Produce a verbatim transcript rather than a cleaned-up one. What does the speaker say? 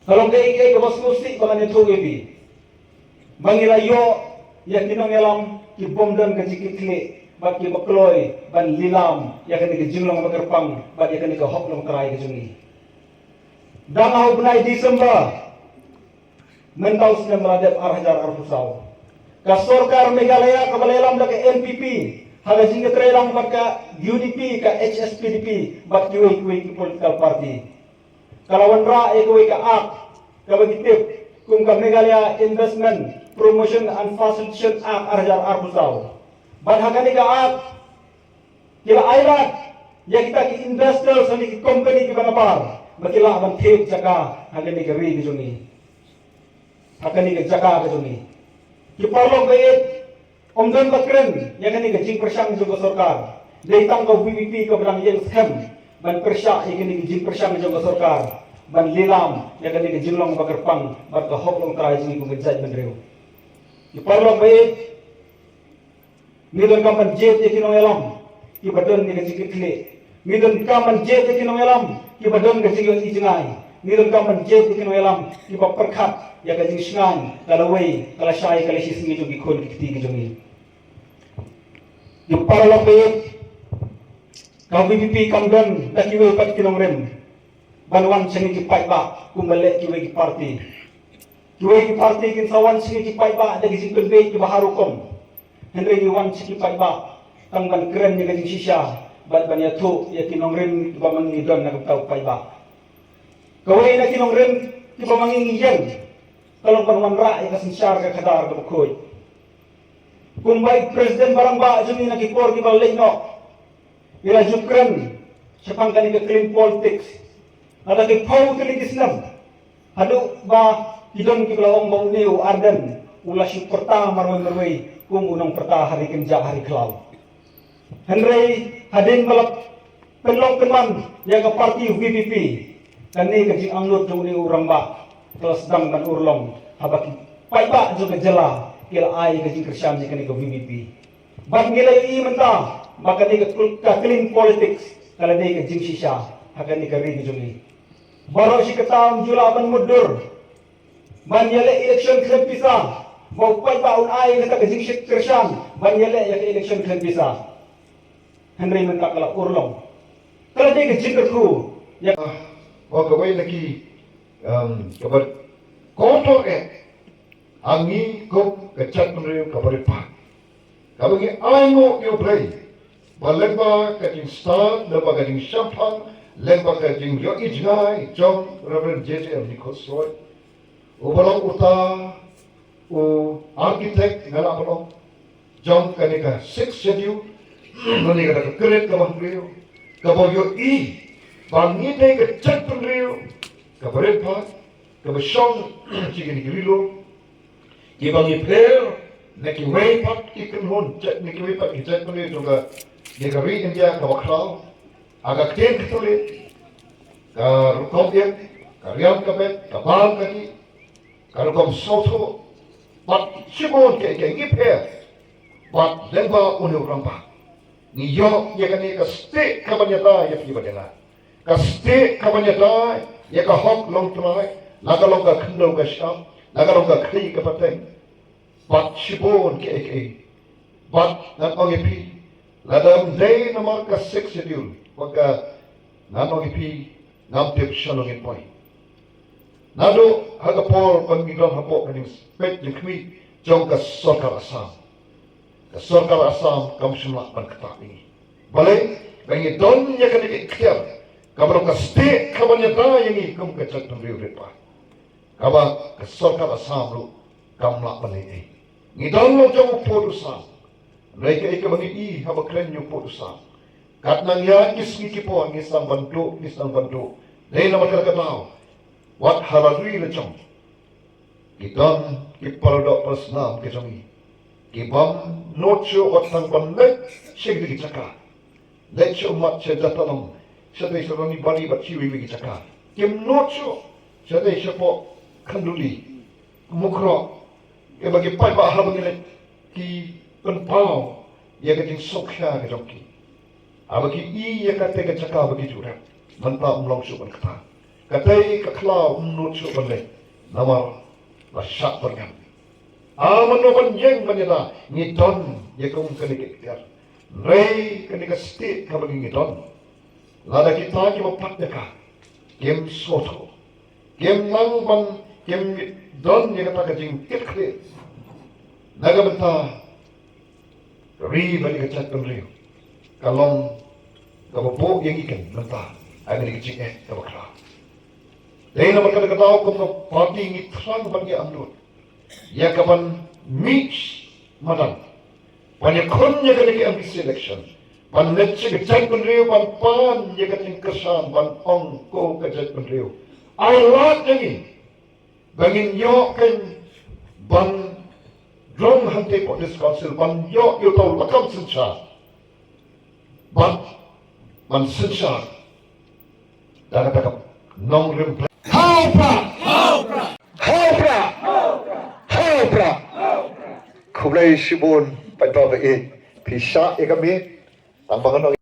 Ka long kaei kaei kaba sngewsih ba ngan ïathuh ïa phi, ba ngi la ïoh ïa ki nongïalam ki bym don ka jingkitkhlieh bad kiba kloi ban lilam ïa kane ka jinglong ba kyrpang bad ïa kane ka hok longtrai ka jong ngi. Dang ha u bnai December mynta u snem ba la dep, ar hajar arphew saw, ka sorkar Meghalaya kaba la ïalam da ka N P P ha ka jingïatreilang bad ka U D P, ka H S P D P bad kiwei kiwei ki political party, ka la wanrah ïa kawei ka Act kaba ki tip kum ka Meghalaya Investment Promotion and Facilitation Act, ar hajar arphew saw. Bad ha kane ka Act ki la ai lad ïa kita ki investors, ïa ki company kiba nabar ba ki lah ban thied jaka ha kane ka ri ka jong ngi, ha kane ka jaka ka jong ngi. Ki paralok ba ïeit, ym don ba kren ïa kane ka jingpyrshang jong ka sorkar. Dei tang ka V P P kaba dang ïeng skhem ban pyrshah ïa kane ka jingpyrshang jong ka sorkar ban lilam ïa kane ka jinglong ba kyrpang bad ka hok longtrai jong ngi kum ka jaitbynriew. Ki paralok ba ïeit, ngi donkam ban jied ïa ki nongïalam kiba don ïa ka jingkitkhlieh. Ngi donkam ban jied ïa ki nongïalam kiba don ka jingïohi jngai. Ngi donkam ban jied ïa ki nongïalam kiba pyrkhat ïa ka jingshngaiñ ka lawei, ka lashai, ka lashisngi jong ki khun ki kti ki jong ngi. Ki paralok ba ïeit, ka V P P kam don da kiwei pat ki nongrim ban wan sha ngi ki paidbah kumba leh kiwei ki party. Kiwei ki party kin sa wan sha ngi ki paidbah da ki jingpynbeit kiba har rukom. Hynrei ngi wan sha ki paidbah tang ban kren ïa ka jingshisha bad ban ïathuh ïa ki nongrim kiba ma ngi don na ka bynta u paidbah. Kawei na ki nongrim kiba ma ngi ngi ïeng ka long ban wanrah ïa ka synshar ka khadar kaba khuid. Kumba i President ba rangbah jong ngi na ki por kiba la leit noh, i la ju kren shaphang kane ka clean politics. Lada ki phew tylli ki snem haduh ba ki don kiba la ong ba une u Ardent u la shu pyrta marwei marwei kum u nongpyrta ha ri kynjah ha ri khlaw. Hynrei hadien ba la pynlong pynman ïa ka party V P P, kane ka jingangnud jong une u rangbah ka la sdang ban urlong haba ki paidbah jong ka jylla ki la ai ka jingkyrshan ïa kane ka V P P. Bad ngi la ïohi mynta ba kane ka, ka clean politics ka la dei ka jingshisha ha kane ka ri ka jong ngi. Baroh shi katta ym ju lah ban mutdur ban ïaleh election khlem pisa, ba u paidbah un ai kata ka jingkyrshan ban ïaleh ïa ka election khlem pisa. Hynrei mynta ka la urlong, ka la dei ka jingkyrkhu ïa ka. Ba kawei na ki, um, kaba kordor eh ha ngi kum ka jaitbynriew kaba rit paid, kaba ngi ainguh ïa U Blei ba lyngba ka jingstad, lyngba ka jingshemphang, lyngba ka jingïohi jngai jong Reverend J J M Nichols Roy, uba long uta u architect, nga lah ban ong, jong kane ka Sixth Schedule, kane ka, ka kren kaba hynriew kaba ïohi ba ngi dei ka jaitbynriew kaba rit paid, kaba shong sha kine ki ri lum, kiba ngi pher na kiwei pat ki kynhun, na kiwei pat ki jaitbynriew jong kane ka ri India kaba khraw. Ha ka ktien Katholik, ka rukom im, ka riam ka beit, ka bam ka dih, ka rukom sngewthuh bad shibun kiei kiei, ngi pher. Bad lyngba une u rangbah ngi ïoh ïa kane ka stieh kaban ïada ïa phi bad ïa nga, ka stieh kaban ïada ïa ka hok longtrai, la ka long ka khyndew ka shyiap, la ka long ka khlieh ka pateng, bad shibun kiei kiei. Bad ngan ong ïa phi, lada ym dei namar ka Sixth Schedule, bad ka, ngan ong ïa phi, ngam tip shano ngin poi. Naduh ha ka por ba ngi don hapoh ka jingpeit jingkhmih jong ka sorkar Assam, ka sorkar Assam kam shym lah ban ktah ïa ngi. Balei? Ba ngi don ïa kane ka iktiar kaba long ka stieh kaban ïada ïa ngi kum ka jaitbynriew rit paid, kaba ka sorkar Assam ruh kam lah ban leh ei. Ngi don la jong u pud u sam. Hynrei kaei kaba ngi i haba kren ïa u pud u sam, katba ngi ïaid ki sngi ki por ngi sdang ban duh, ngi sdang ban duh. Dei namar kata ka daw, wat ha la ri la jong, ki don ki paradoh parasnam ki jong ngi, ki bym nud shuh wat tang ban leit sha kine ki jaka, leit sha Ummat, sha Jatalong, shatei sha Ranibari bad sha kiwei kiwei ki jaka. Kim nud shuh shatei shapoh Khanduli, Mukroh, ïa ba ki paidbah haba ngi leit ki pynpaw ïa ka jingsngewkhia ka jong ki. Haba ki i ïa katei ka jaka ba ki ju rep, mynta ym long shuh ban ktah. Katei ka khlaw ym nud shuh ban leh namar la shah ban ngam. A mano ban ïeng ban ïada, ngi don ïa kum kane ka ikhtiar. Hynrei kane ka stieh kaba ngi don, lada kita kiba pat ïa ka kim sngewthuh, kim nang ban, kim don ïa kata ka jingkit khlieh na ka bynta ka ri bad ïa ka jaitbynriew, ka long kaba buh ïa ngi kan mynta ha kane ka jingeh kaba khraw. Dei namar kata ka daw kum ka party ngi thrang ban ïa angnud ïa ka ban mih madan ban ïakhun ïa kane ka M D C election, ban leit sha ka jaitbynriew ban pan ïa ka jingkyrshan ban ong ko ka jaitbynriew, ai lad ïa ngi ba ngin ïoh kan ban rung hangtei hapoh District Council, ban ïoh ïa uto u lakam synshar, ban, ban synshar da kata ka nongrim. Ha u Prah! Ha u Prah! Ha u Prah! Khublei shibun paidbah ba ïeit, phi shah ïa ka miet, tang ba ngan ong